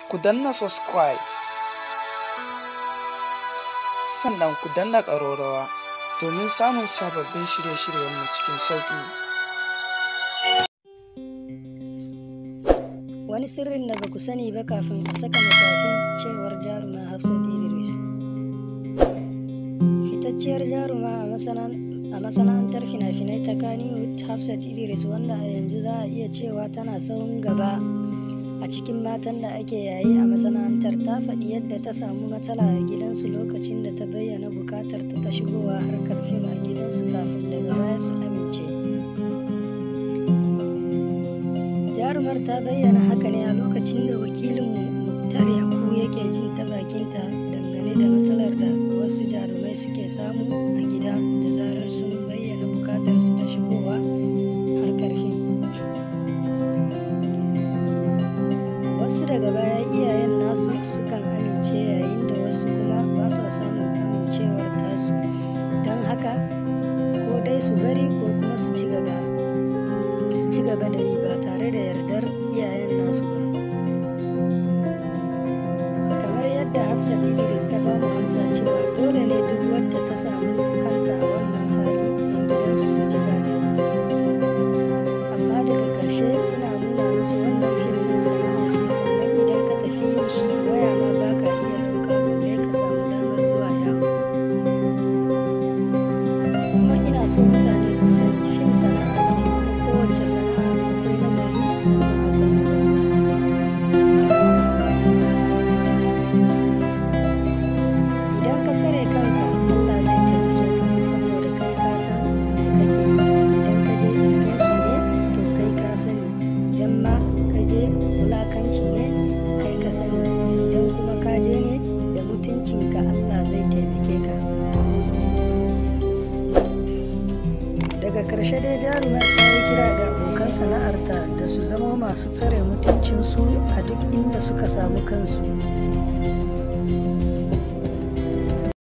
Ku danna subscribe, sannan ku danna ƙararrawa domin samun sababbin shirye-shiryenmu cikin sauƙi. Wani sirrin da ba ku sani ba kafin a saka matakin cewar jaruma Hafsat Idris. Fitacciyar jaruma a masana'antar fina-finai ta Kannywood, Hafsat Idris, wanda a yanzu za a iya cewa tana sahun gaba a cikin matan da ake yayi a masana'antar, ta faɗi yadda ta samu matsala a gidansu lokacin da ta bayyana buƙatar ta shigowa harkar fim a gidansu kafin daga baya su amince. Jarumar ta bayyana haka ne a lokacin da wakilinmu Muktar Yakubu yake jin ta bakinta dangane da matsalar da wasu jarumai suke samu a gida da zarar sun bayyana buƙatar su ta shigowa harkar fim. Wasu daga baya iyayen nasu sukan amince, yayin da wasu kuma ba sa samun amincewar tasu, don haka ko dai su bari ko kuma su ci gaba da yi ba tare da yardar iyayen nasu ba. Kamar yadda Hafsat Idris ta ba mu amsa cewa dole ne duk wadda ta samu kanta a wannan hali 'yan gidansu su ji ba daɗi. Amma daga ƙarshe ina nuna musu wannan fim ɗin sana'a ce, sannan idan ka tafi yin shi waya ma ba ka iya ɗauka balle ka samu damar zuwa yawo. Kuma ina so mutane su sani fim sana'a ce, kuma kowace sana'a akwai na gari kuma akwai na banza. Idan ka tsare kanka, Allah zai taimake ka saboda kai ka san me kake yi. Idan ka je iskanci ne, to kai ka sani. Idan ma ka je wulakanci ne, kai ka sani. Idan kuma ka je ne da mutuncinka, Allah zai taimake ka. Daga ƙarshe dai jarumar ta yi kira ga abokan sana'arta da su zama masu tsare mutuncinsu a duk inda suka samu kansu.